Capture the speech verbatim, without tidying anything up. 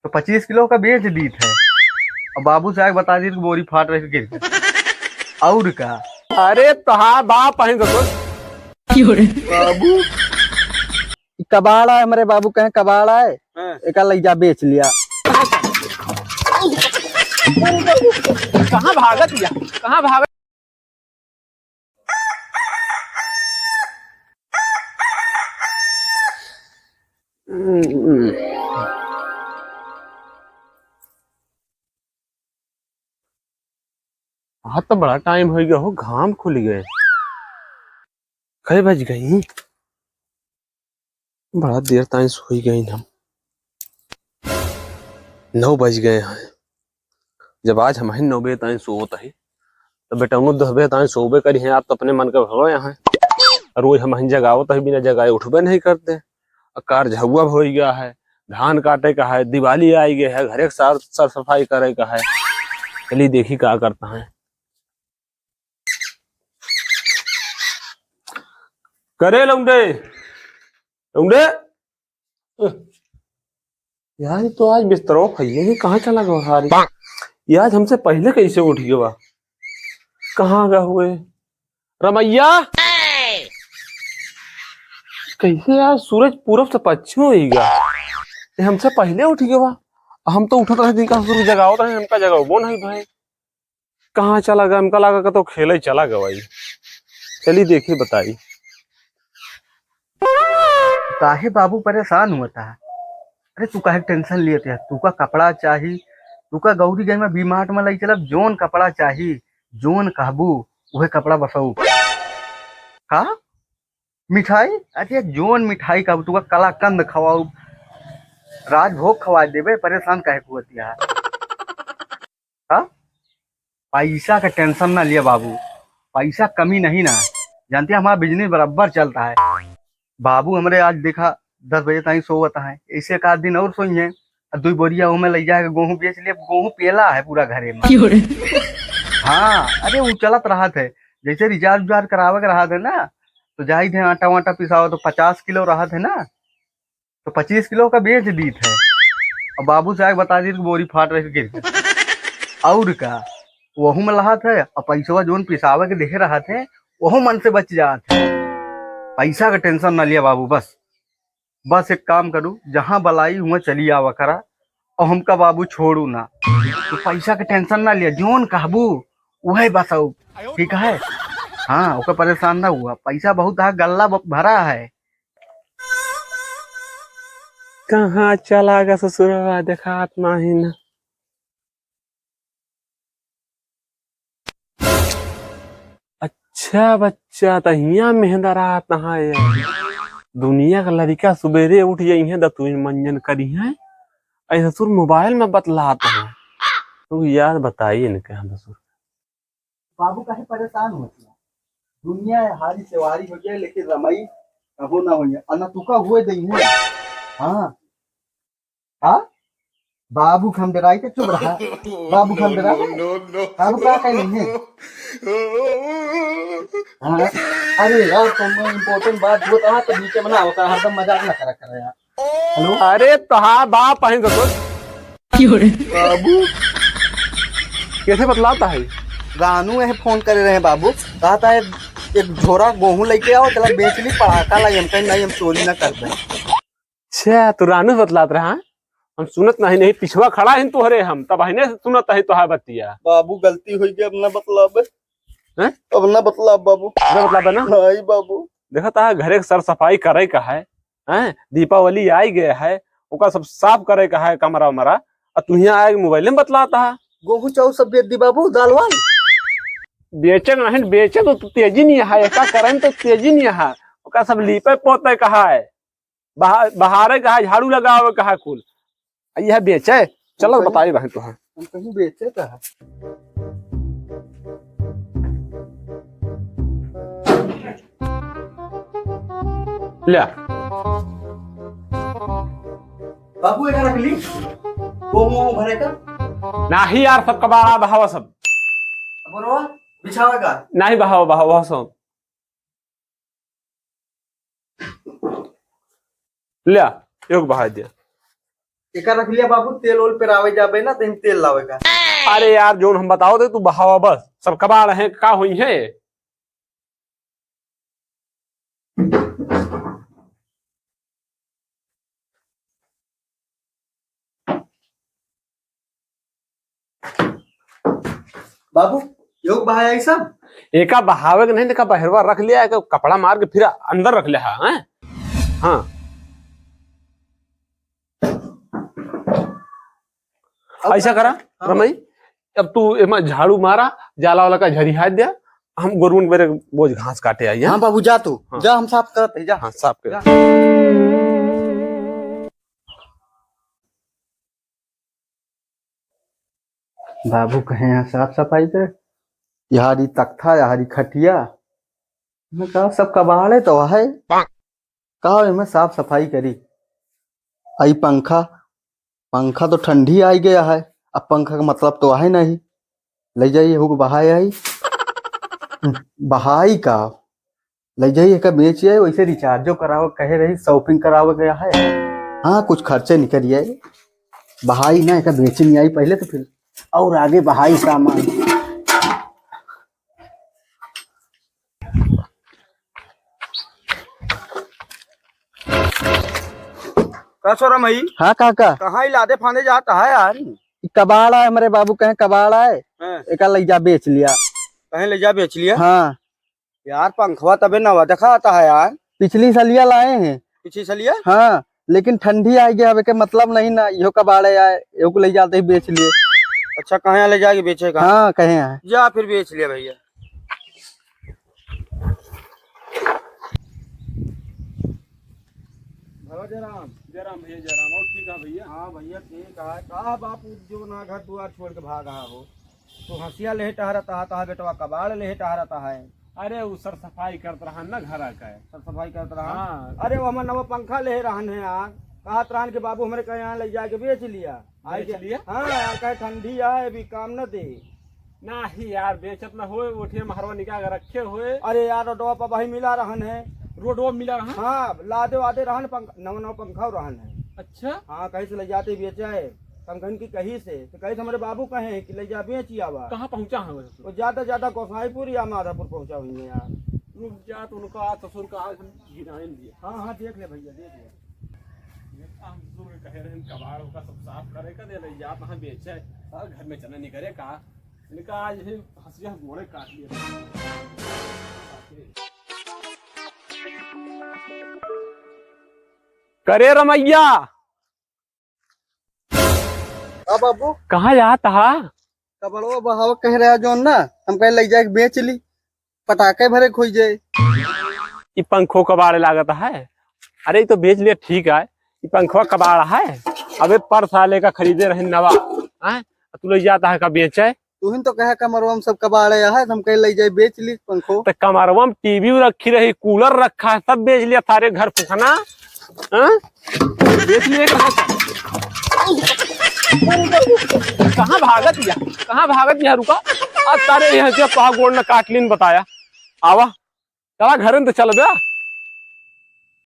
तो पच्चीस किलो का बेच दीत है। और बाबू से आके बता दीत कि बोरी फाट रही, गिर गई। और का? अरे तोहार बाप अहीं तो। बाबू, ई कबाड़ आए, हमरे बाबू कहे कबाड़ आए, हाँ। एका लई जा, बेच लिया। कहाँ भागत या? कहाँ भागत? आज तो बड़ा टाइम होइ गया हो, घाम खुल गए। कै बज गई? बड़ा देर ताईं सोई गई हम, नौ बज गए हैं। जब आज हमहिन नौ बजे ताईं सोवत ही, तो बेटौनो दस बजे ताईं सोबे करी हैं। आज तो अपने मन के भवे हैं, रोज हमहिन जगावत ही, बिना जगाए उठबे नहीं करते। आ कारझउआ होइ गया है, धान काटे का है, दिवाली आइ गए है, घरे के सार, सार सफाई करे का है। चली देखी का करता है। करे लौंडे, लौंडे। यार, ये तो आज बिस्तरवा फैले ही, कहाँ चला गवा सारी? ये आज हमसे पहिले कैसे उठ गवा? कहाँ गवा हुए? रमैया, कैसे यार सूरज पूरब से पश्चिम होइगा? ये हमसे पहिले उठ गवा। हम तो उठत रहे, इनका सूरज जगावत रहे, हमका जगावो नहीं भाई। कहाँ चला गवा? हमका लगा कि तो खेले चला गवा ई। चली देखी बताई। काहे बाबू परेशान हुआ था? अरे तू काहे टेंशन लिए थे? तू का कपड़ा चाही, तू का गौरी गंज में वी मार्ट में लई चलब, जोन कपड़ा चाही, जोन कहबू उहे कपड़ा बसऊ। का? मिठाई? अरे जोन मिठाई कहबू, तू का कलाकंद खवाऊ, राजभोग खवा देबे, परेशान काहे को होती है? हाँ? पैसा का टेंशन ना लिया बाबू, पैसा कमी नहीं ना, जानते हैं हमारा बिजनेस बराबर चलता है। बाबू हमरे आज देखा दस बजे ताईं सोवत हैं, ऐसे एक आध दिन और सोई हैं, और दुई बोरिया ओमे लई जाके गोहूँ बेच लिए, गोहूँ पेला है पूरा घरे में। क्यों रे? हाँ, अरे वो चलत रहत है, जैसे रिचार्ज उचार्ज करावे के रहत है ना, तो जाई थे आटा वाटा पिसावे, तो पचास किलो रहत है ना, तो पच्चीस किलो का बेच दीत है। और बाबू से आके बता दीत कि बोरी फाट रही, गिर गई। और का, वहू में लहत है, और पैसवा जोन पिसावे के देखे रहत है, वहू मन से बच जात है। पैसा का टेंशन ना लिया बाबू, बस, बस एक काम करू, जहाँ बलाई हुआ चली आवा करा, और हमका बाबू छोड़ू ना। तो पैसा के टेंशन ना लिया, जोन कहबू उहे बस आऊ, ठीक है? हाँ, ओकर परेशान ना हुआ, पैसा बहुत है, गल्ला ब-, भरा है। कहाँ चला गा ससुरवा, देखात नाही ना। अच्छा बच्चा, त हियाँ मेहंदरात नहाए। दुनिया का लड़िका सुबेरे उठ जइहें, दतुइन मंजन करिहें। ऐ ससुर मोबाइल में बतलात हैं। तू यार बताई इनके हम ससुर। बाबू काहे परेशान होत है? दुनिया हारी सेवारी हो जाए, लेकिन रमाई कबो ना होइए। अना तुका हुए दइहें। हाँ। हाँ? बाबू क हम डराई के चुप रहा। बाबू क हम डराई। No, no, no। बाबू का कहे नहीं है? हाँ? अरे यार, तुम important बात होता है तो बीच में ना होता, हरदम मजाक ना करा करा यार। हेलो? अरे तोहार बाप अहीं तो। बाबू। कैसे बतलाता है? रानू यह फोन करे रहे बाबू, कहता है एक झोरा गोहूँ लेके आओ, चला बेच ली, पड़ाका लाई। हम कहीं नहीं, हम चोरी ना कर दे। अच्छा, तू रानू बतलात रहा? हम सुनत नहीं, नहीं, पिछवा खड़ा ही तोहरे हम, तब अहिने से सुनत है तोहार बतिया। बाबू, गलती होई गई, अब ना बतलाबे। हैं? अब ना बतलाब बाबू। ना बतलाबे ना? नहीं बाबू। देखा था घरे के सर सफाई करे का है, हैं? दीपावली आई गए है, ओका सब साफ करे का है कमरा उमरा, आ तू हियाँ आए के मोबाइल में बतलाता है। गोहूँ चाउर सब बेच दी बाबू, दाल वाल। बेचे नहीं, बेचे तो तेजी नहीं है, एका करे में तो तेजी नहीं है, ओका सब लीपे पोते का है। बहा-, बहारे कहा, झाड़ू लगावे कहा कुल। आ यह बेचे? चलो हम कहीं बताई बहन तोहार। हम कहीं बेचे कहा? ले। बाबू, एका रख ली। वो, वो, वो भरे का? नाही यार, सब कबाड़ा बहावा सब। अब बोलो, बिछावे का? नाही बहावा, बहावा सब। ल्या, एक बहाय दिया। एका रख लिया बाबू, तेल ओल पेरावे जाबे ना, तो हम तेल लावे का। अरे यार, जोन हम बताओ थे, तू बहावा बस, सब कबाड़ है, का होई है? बाबू, योग बहाया ई सब? एका बहावे के नहीं, एका बहरवा रख लिया, एका कपड़ा मार के फिर अंदर रख लिया, हैं? हाँ। अब ऐसा करा, हाँ। रमई, अब तू एमा झाड़ू मारा, जाला वाला का झरिहा दिया, हम गोरुन मेरे बोझ घास काटे आई, हैं? हाँ बाबू, जा तू, हाँ। जा, हम साफ करत है, जा। हाँ, साफ कर। जा। बाबू कहे यहाँ साफ सफाई कर, यहाँ री तख्ता, यहाँ री खटिया, मैं कहा सब कबाड़े तो है, कहा मैं साफ सफाई करी। आई पंखा, पंखा तो ठंडी आई गया है, अब पंखा का मतलब तो है नहीं, ले जाइए हुक बहाए आई। बहाई का? ले जाइए का बेच आए, वैसे रिचार्जो करावे कहे रही, शॉपिंग करावे गया है। हाँ, कुछ खर्चे निकल आए। बहाई ना, एका बेचे नहीं आई पहले तो फिर और आगे बहाई सामान। का छोरा मई? हाँ काका। कहाँ ही लादे फांदे जात है यार? ई कबाड़ आए, हमरे बाबू कहे कबाड़ आए, हाँ। एका ले जा बेच लिया। कहे ले जा बेच लिया? हाँ। यार पंखवा तबे नवा देखा आता है यार। पिछली सलिया लाए हैं। पिछली सलिया? हाँ, लेकिन ठंडी आई गया, अब एके मतलब नहीं ना, इहो कबाड़े आए, इहो को ले जाते ही बेच लिए। अच्छा, कहाँ ले जाके बेचे का? हाँ, कहे आए। जा फिर बेच लिया भैया। भगत जय राम। जय राम भैया, जय राम। और ठीक है भैया? हाँ भैया, ठीक है। का बापू जो ना घर दुआर छोड़ के भागा हो? तू हंसिया लेहे टहरत हा, तहा बेटवा कबाड़ लेहे टहरत है। अरे, उ सर सफाई करत रहन ना घर आके। सर सफाई करत रहन? हाँ। अरे, वो हमर नवा पंखा लेहे रहन है यार। कहत रहन कि बाबू हमरे कहे यहाँ ले जाके बेच लिया। आई बेच के लिया? हाँ, यार, कहे ठंडी आए, अभी काम न दे। नाही यार, बेचत न होए, ओठिया महरवा निकाल के रखे होए। अरे यार, रोडवा पर वही मिला रहन है। रोडवा मिला रहन? हाँ, लादे वादे रहन, पंख-, नवा नवा पंखा रहन है। अच्छा? हाँ, कहीं से ले जाते बेचे है। हम कहन कि कहीं से, तो कहीं से हमरे बाबू कहे कि ले जा बेच आवा। कहाँ पहुँचा है वैसे? वो ज्यादा ज्यादा गोसाईपुर या माधोपुर पहुँचा हुई है यार। रुक जा, तो उनका आज ससुर का आज हम गिराएन दिए। हाँ, हाँ, देख ले भैया, देख ले। ये तो हम ससुर के कहे रहे, कबाड़ होगा सब साफ करे का, दे ले जा, कहाँ बेचे? सारा घर में चना नहीं करे का? इनका आज ही हंसिया गोड़े काट लिए। करे रमैया। का बाबू? कहाँ जात हा? कबड़वा बहाव कह रहा जोन ना, हम कहे ले जाके बेच ली, पटाखे भरे खोई जाए। ई पंखो कबाड़े लागत है। अरे, ई तो बेच लिया, ठीक है, ई पंखवा कबाड़ है। अबे पर साले का खरीदे रहे नवा, हैं? तू ले जाता है का बेचे? तुहिन तो कहे कमरवा में सब कबाड़े है, हम कहे ले जाए बेच ली पंखो। तो कमरवा में टीवी रखी रही, कूलर रखा है, सब बेच लिया सारे घर फुकना। हाँ? बेच लिए कहाँ से? कहाँ भागत या? कहाँ भागत या? रुका। आज तारे यहाँ से पहा गोड़ न काट लीन बताया। आवा। चला घरे न तो चल बे।